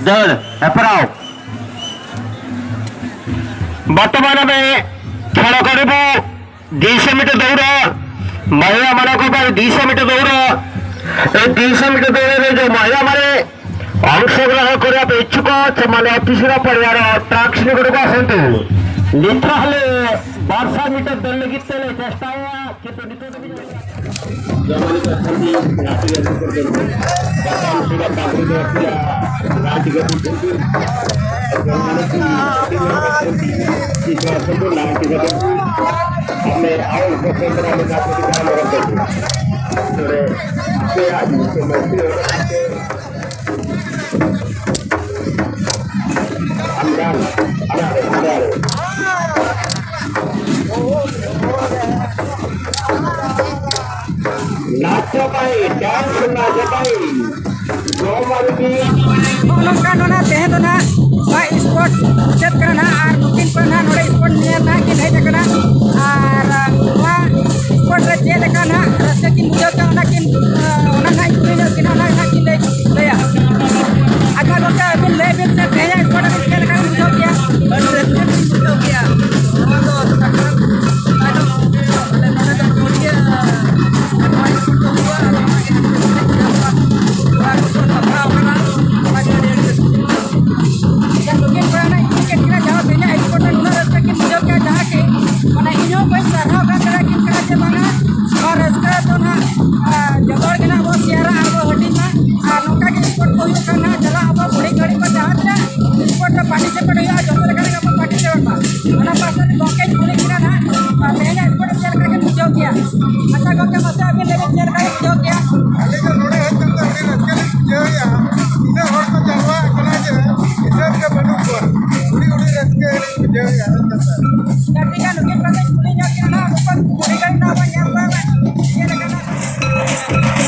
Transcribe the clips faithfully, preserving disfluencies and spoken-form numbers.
ᱫᱟᱹᱲ ᱦᱮᱯᱨᱟᱣ᱾ ᱵᱚᱨᱛᱚᱢᱟᱱ ᱨᱮ ᱠᱷᱮᱞ ᱠᱚᱨᱮ ᱵᱚ ᱫᱩᱭᱥᱚ ᱢᱤᱴᱟᱨ ᱫᱟᱹᱲ, ᱢᱟᱭᱟ ᱢᱟᱱᱟ ᱠᱚ ᱯᱟᱭ ᱫᱩᱭᱥᱚ ᱢᱤᱴᱟᱨ ᱫᱟᱹᱲ, ᱮ ᱫᱩᱭᱥᱚ ᱢᱤᱴᱟᱨ ᱫᱟᱹᱲ ᱨᱮ ᱡᱚ ᱢᱟᱭᱟ ᱢᱟᱱᱮ ᱚᱝᱥᱚᱜᱨᱚᱦᱚᱱ ᱠᱚᱨᱤᱵᱟ ᱯᱮ ᱤᱪᱷᱩᱠ ᱚᱪᱷᱮ ᱢᱟᱱᱮ ᱛᱤᱥᱨᱟ ᱯᱟᱲᱤᱭᱟᱨ ᱴᱨᱟᱠᱥ ᱱᱤᱠᱚᱴ ᱠᱚ ᱟᱥᱮᱱᱛᱩ᱾ ᱱᱤᱛ ᱦᱚᱸ ᱟᱞᱮ ᱵᱟᱨᱥᱚ ᱢᱤᱴᱟᱨ ᱫᱟᱹᱲ ᱞᱟᱹᱜᱤᱫ ᱛᱮᱞᱮ ᱪᱮᱥᱴᱟᱭᱟ, ᱠᱤᱱᱛᱩ ᱱᱤᱛᱚᱜ ᱫᱷᱟᱹᱵᱤᱡ ᱡᱚᱢᱟᱱᱤ ᱠᱟᱛᱷᱟ ᱜᱮ ᱱᱟᱴᱤ ᱜᱟᱹᱰᱤ ᱠᱚ ᱫᱚᱨᱠᱟᱨ᱾ ᱵᱟᱠᱷᱟᱱ ᱩᱱᱠᱩ ᱫᱚ ᱵᱟᱝ ᱫᱚ ᱯᱮᱭᱟ ᱱᱟᱴᱤ ᱜᱟᱹᱰᱤ ᱠᱚ ᱫᱚᱨᱠᱟᱨ᱾ ᱡᱚᱢᱟᱱᱤ ᱠᱚ ᱱᱟᱴᱤ ᱜᱟᱹᱰᱤ ᱠᱚ ᱫᱚᱨᱠᱟᱨ᱾ ᱱᱟᱴᱤ ᱜᱟᱹᱰᱤ ᱠᱚ ᱫᱚᱨᱠᱟᱨ᱾ ᱦᱟᱢᱱᱮ ᱟᱭ ᱩᱱᱠᱩ ᱥᱮᱸᱫᱽᱨᱟ ᱢᱮ ᱱᱟᱴᱤ ᱜᱟᱹᱰᱤ ᱠᱚ ᱫᱚᱨᱠᱟᱨ᱾ ᱛᱚᱵᱮ ᱯᱮᱭᱟ ᱡᱤᱱᱤᱥ ᱠᱚ ᱢᱟᱹᱡᱷᱤ ᱦᱚᱲ ᱠᱟᱛᱮ ᱟᱢᱫᱟᱱ, ᱟᱱᱟᱨᱮ, ᱟᱱᱟᱨᱮ᱾ ᱱᱟᱪᱚ ᱵᱟᱭ, dance ᱱᱟᱪᱚ ᱵᱟᱭ᱾ ᱡᱚᱢ ᱟᱨ ᱧᱩ᱾ ᱱᱚᱜᱼᱚ ᱱᱚᱝᱠᱟ ᱱᱚᱰᱮ ᱛᱮᱦᱮᱧ ᱫᱚ ᱱᱟᱦᱟᱜ ᱱᱚᱣᱟ sport ᱢᱩᱪᱟᱹᱫ ᱠᱟᱱᱟ ᱱᱟᱦᱟᱜ, ᱟᱨ ᱱᱩᱠᱤᱱ ᱠᱚ ᱱᱟᱦᱟᱜ ᱱᱚᱰᱮ sport ᱧᱮᱞ ᱱᱟᱦᱟᱜ ᱠᱤᱱ ᱦᱮᱡ ᱟᱠᱟᱱᱟ᱾ ᱟᱨ ᱱᱚᱣᱟ sport ᱨᱮ ᱪᱮᱫ ᱞᱮᱠᱟ ᱱᱟᱦᱟᱜ ᱨᱟᱹᱥᱠᱟᱹ ᱠᱤᱱ ᱵᱩᱡᱷᱟᱹᱣ ᱠᱮᱫᱟ, ᱚᱱᱟ ᱠᱤᱱ, ᱚᱱᱟ ᱱᱟᱦᱟᱜ ᱤᱧ ᱠᱩᱞᱤ ᱧᱚᱜ ᱠᱤᱱᱟ, ᱚᱱᱟ ᱱᱟᱦᱟᱜ ᱠᱤᱱ ᱞᱟᱹᱭ, ᱞᱟᱹᱭᱟ᱾ ᱟᱪᱪᱷᱟ ᱜᱚᱢᱠᱮ, ᱟᱹᱵᱤᱱ ᱞᱟᱹᱭ ᱵᱤᱱ ᱥᱮ, ᱛᱮᱦᱮᱧᱟᱜ sport ᱟᱹᱵᱤᱱ ᱪᱮᱫ ᱞᱮᱠᱟ ᱵᱤᱱ ᱵᱩᱡᱷᱟᱹᱣ ᱠᱮᱫᱟ? ᱟᱹᱰᱤ ᱨᱟᱹᱥᱠᱟᱹ ᱞᱤᱧ ᱵᱩᱡᱷᱟᱹᱣ ᱠᱮᱫᱟ᱾ ᱱᱚᱣᱟ ᱫᱚ ᱥᱟᱠᱨᱟᱛ ᱛᱟᱭᱱᱚᱢ ᱟᱞᱮ ᱱᱚᱰᱮ ᱫᱚ ᱡᱳᱨ ᱜᱮ ᱱᱚᱣᱟ sport ᱫᱚ ᱦᱩᱭᱩᱜᱼᱟ᱾ ᱟᱫᱚ ᱚᱱᱟ ᱜᱮ ᱟᱹᱰᱤ ᱨᱟᱹᱥᱠᱟᱹ ᱞᱤᱧ ᱵᱩᱡᱷᱟᱹᱣ ᱠᱮᱫᱟ᱾ ᱠᱚᱲᱟ ᱠᱚᱠᱚ ᱥᱟᱯᱲᱟᱣ ᱠᱟᱱᱟ, ᱚᱱᱟ ᱜᱮ ᱟᱹᱰᱤ ᱟᱹᱰᱤ ᱨᱟᱹᱥᱠᱟᱹ ᱞᱤᱧ ᱵᱩᱡᱷᱟᱹᱣ ᱠᱮᱫᱟ᱾ ᱡᱟᱦᱟᱸ ᱱᱩᱠᱤᱱ ᱠᱚᱲᱟ ᱱᱟᱜ ᱤᱧ ᱠᱩᱞᱤ ᱠᱮᱫ ᱠᱤᱱᱟ, ᱡᱟᱦᱟᱸ ᱛᱮᱦᱮᱧᱟᱜ sport ᱨᱮ ᱱᱩᱱᱟᱹᱜ ᱨᱟᱹᱥᱠᱟᱹ ᱠᱤᱱ ᱵᱩᱡᱷᱟᱹᱣ ᱠᱮᱫᱟ, ᱡᱟᱦᱟᱸ ᱠᱤ ᱢᱟᱱᱮ ᱤᱧ ᱦᱚᱸ ᱵᱟᱹᱧ ᱥᱟᱨᱦᱟᱣ ᱠᱟᱱ ᱛᱟᱦᱮᱸ ᱠᱤᱱ ᱠᱟᱱᱟ ᱡᱮ ᱵᱟᱝᱟ, ᱱᱚᱣᱟ ᱨᱟᱹᱥᱠᱟᱹ ᱫᱚ ᱱᱟᱜ, ᱟ, ᱡᱚᱛᱚ ᱦᱚᱲ ᱜᱮ ᱱᱟᱜ ᱵᱚᱱ share ᱟ ᱟᱨ ᱵᱚᱱ ᱦᱟᱹᱴᱤᱧ ᱢᱟ᱾ ᱟᱨ ᱱᱚᱝᱠᱟ ᱜᱮ sport ᱠᱚ ᱦᱩᱭᱩᱜ ᱠᱷᱟᱱ ᱱᱟᱜ, ᱪᱟᱞᱟᱜ ᱟᱵᱚ ᱵᱩᱲᱦᱤ ᱜᱷᱟᱹᱲᱤ ᱠᱚ ᱡᱟᱦᱟᱸ ᱛᱤᱱᱟᱹᱜ sport ᱨᱮ participate ᱦᱩᱭᱩᱜᱼᱟ, ᱡᱚᱛᱚ ᱞᱮᱠᱟᱱᱟᱜ ᱜᱮ ᱵᱚᱱ participate ᱢᱟ᱾ ᱚᱱᱟ ᱯᱟᱥᱮ ᱨᱮ ᱜᱚᱢᱠᱮᱧ ᱠᱩᱞᱤ ᱠᱤᱱᱟ ᱱᱟᱜ, ᱟᱨ ᱛᱮᱦᱮᱧᱟᱜ sport ᱪᱮᱫ ᱞᱮᱠᱟ ᱵᱤᱱ ᱵᱩᱡᱷᱟᱹᱣ ᱠᱮᱜᱼᱟ? ᱟᱪᱪᱷᱟ ᱜᱚᱢᱠᱮ, ᱢᱟᱥᱮ ᱟᱹᱵᱤᱱ ᱞᱟᱹᱭ ᱵᱤᱱ, ᱪᱮᱫ ᱞᱮᱠᱟ ᱵᱤᱱ ᱵᱩᱡᱷᱟᱹᱣ ᱠᱮᱜᱼᱟ? ᱟᱹᱞᱤᱧ ᱫᱚ ᱱᱚᱰᱮ ᱦᱮᱡ ᱠᱟᱛᱮ ᱟᱹᱰᱤ ᱨᱟᱹᱥᱠᱟᱹ ᱞᱤᱧ ᱵᱩᱡᱷᱟᱹᱣᱮᱜᱼᱟ᱾ ᱱᱩᱱᱟᱹᱜ ᱦᱚᱲ ᱠᱚ ᱡᱟᱨᱣᱟ ᱟᱠᱟᱱᱟ ᱡᱮ ᱦᱤᱥᱟᱹᱵ ᱜᱮ ᱵᱟᱹᱱᱩᱜ ᱠᱚᱣᱟ᱾ ᱟᱹᱰᱤ, ᱟᱹᱰᱤ ᱨᱟᱹᱥᱠᱟᱹ ᱞᱤᱧ ᱵᱩᱡᱷᱟᱹᱣᱮᱜᱼᱟ ᱦᱮᱡ ᱠᱟᱛᱮ᱾ ᱜᱟᱛᱮ ᱜᱟᱱ ᱱᱩᱠᱤᱱ ᱠᱚ ᱠᱟᱹᱡ ᱠᱩᱞᱤ ᱧᱚᱜ ᱠᱤᱱᱟ ᱱᱟᱦᱟᱜ, ᱵᱟᱠᱚ ᱠᱩᱞᱤ ᱠᱟᱹᱧ ᱱᱟᱦᱟᱜ, ᱵᱟᱹᱧ ᱧᱮᱞ ᱠᱚᱣᱟ ᱱᱟᱦᱟᱜ᱾ ᱪᱮᱫ ᱞᱮᱠᱟ ᱱᱟᱦᱟᱜ?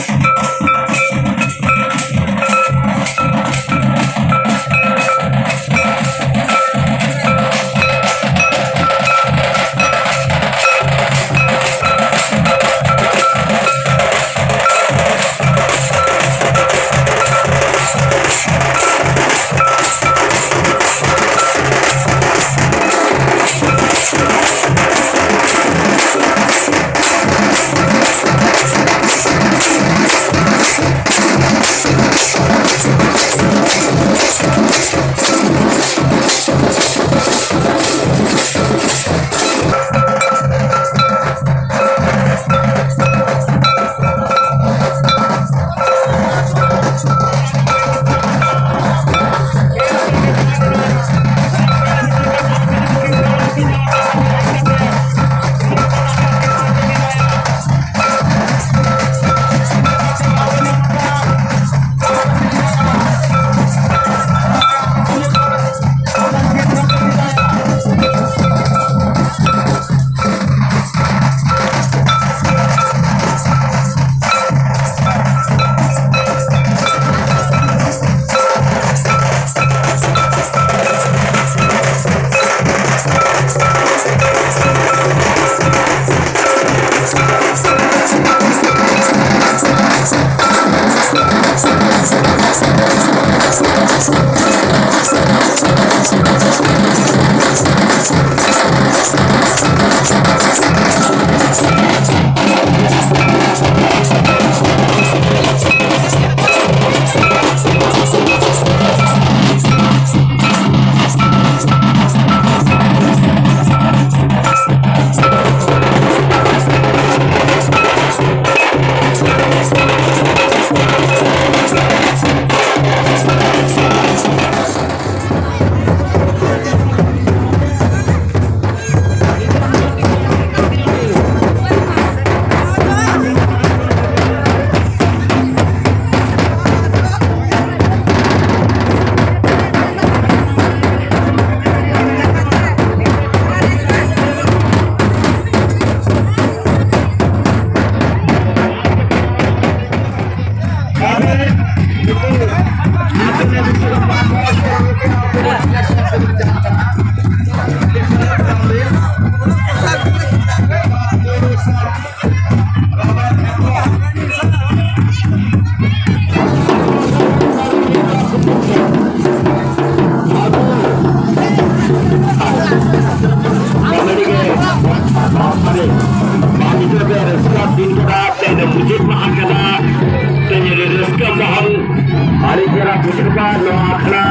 ᱱᱚᱣᱟ ᱟᱠᱷᱲᱟ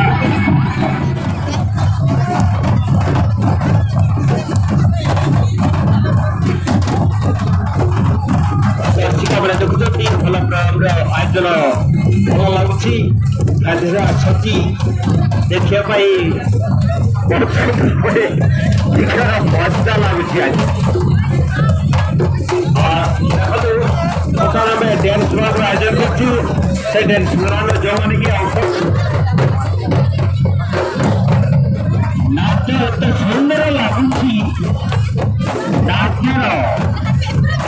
ᱪᱤᱠᱟ ᱵᱮᱲᱟ ᱡᱚᱜᱽᱡᱳᱛᱤ ᱵᱷᱟᱞᱟ ᱯᱨᱳᱜᱨᱟᱢ ᱨᱮ ᱟᱡ ᱫᱚ ᱱᱚᱣᱟ ᱞᱟᱹᱜᱩᱪᱷᱤ ᱟᱡ ᱫᱚ ᱥᱚᱪᱤ ᱫᱮᱠᱷᱤᱭᱟ ᱯᱟᱭ ᱫᱮᱠᱷᱤᱭᱟ ᱯᱟᱭ ᱢᱚᱡᱟ ᱞᱟᱹᱜᱩᱪᱷᱤ ᱟᱡ ᱟᱨ ᱚᱠᱟ ᱨᱮ ᱰᱮᱱᱥ ᱵᱟᱨ ᱟᱡᱚᱢ ᱠᱤᱪᱷᱩ ᱥᱮ ᱰᱮᱱᱥ ᱵᱟᱨ ᱡᱚᱢ ᱟᱹᱱᱤᱡ ᱜᱮᱭᱟ ᱚᱠᱛᱚ ᱱᱟᱪ ᱚᱛ ᱥᱩᱱᱫᱚᱨ ᱞᱟᱹᱜᱩᱪᱷᱤ ᱱᱟᱪ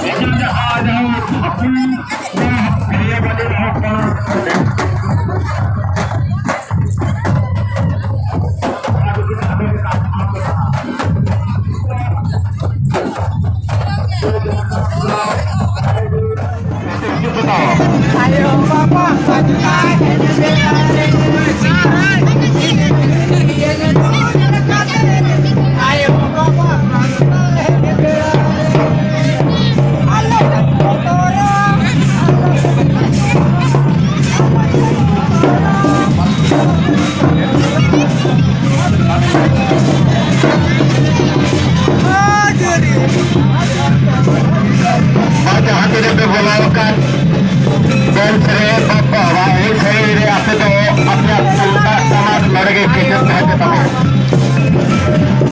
ᱮᱡᱮᱱ ᱡᱟᱦᱟᱸ ᱡᱟᱦᱟᱸ ᱦᱟᱹᱠᱩ ᱠᱚ ᱯᱮᱭᱟ ᱵᱟᱡᱮ ᱨᱮᱦᱚᱸ ᱠᱚ ᱟᱭᱳ ᱵᱟᱵᱟ ᱯᱟᱸᱡᱟ